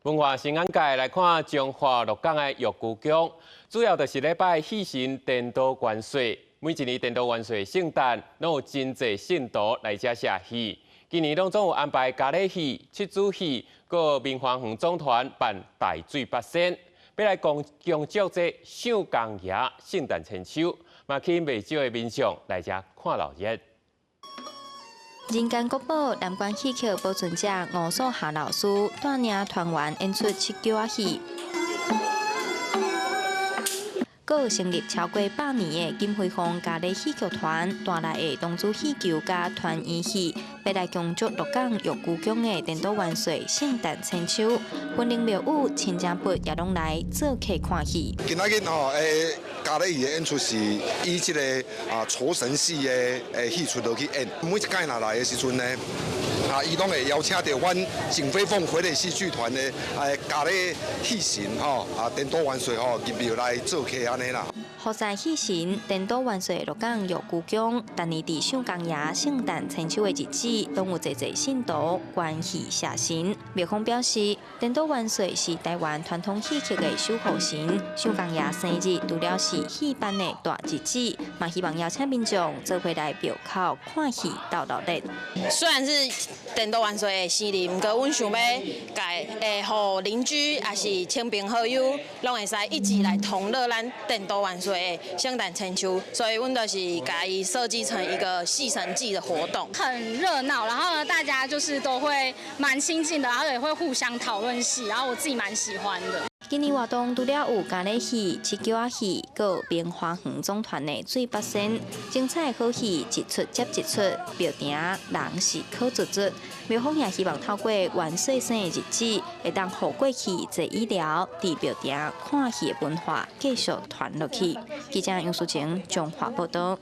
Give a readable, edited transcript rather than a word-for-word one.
文化新眼界來看彰化鹿港的玉姑宮，主要就是咧拜戲神顛倒元帥。每一年顛倒元帥聖誕，攏有真濟信徒來遮謝戲。今年攏總有安排嘉禮戲、七主戲，閣明華園總團辦大水八仙，欲來恭祝這相公爺聖誕千秋，嘛吸引袂少的民眾來遮看鬧熱。人間國寶南管戲曲保存者吳素霞老師帶領團員演出七橋仔戲，閣有成立超過100年的錦輝坊嘉禮戲劇團帶來的童子戲球佮團圓戲，欲來恭祝鹿港玉姑宮的顛倒元帥聖誕千秋，雲林廟宇親情筆也攏來做客看戲。今仔日吼，嘉禮戲的演出是以這個酬神戲的戲出落去演。每一屆若來的時陣呢，伊攏會邀請著阮錦飛鳳傀儡戲劇團的嘉禮戲神吼，顛倒元帥吼入廟來做客按呢啦。服侍戲神顛倒元帥鹿港玉姑宮，逐年佇相公爺聖誕千秋的日子，攏有濟濟信徒觀戲謝神。廟方表示，顛倒元帥是台灣傳統戲曲的守護神，相公爺生日除了是戲班的大日子，嘛希望邀請民眾做伙來廟口看戲鬥鬧熱。雖然是顛倒元帥的生日，毋過阮想欲共予鄰居抑是親朋好友，攏會使一起來同樂咱顛倒元帥的聖誕千秋，所以阮就是共伊設計成一個戲神祭的活動，很熱鬧，然後呢，大家就是都會蠻親近的，然後也會互相討論戲，然後我自己蠻喜歡的。今年活動除了有嘉禮戲、七橋仔戲，閣有明華園總團的水八仙，精彩好戲一齣接一齣，廟埕人是可足足。廟方也希望透過元帥生的日子，會當予過去坐椅寮佇廟埕看戲的文化繼續傳落去。記者楊淑晴彰化報道。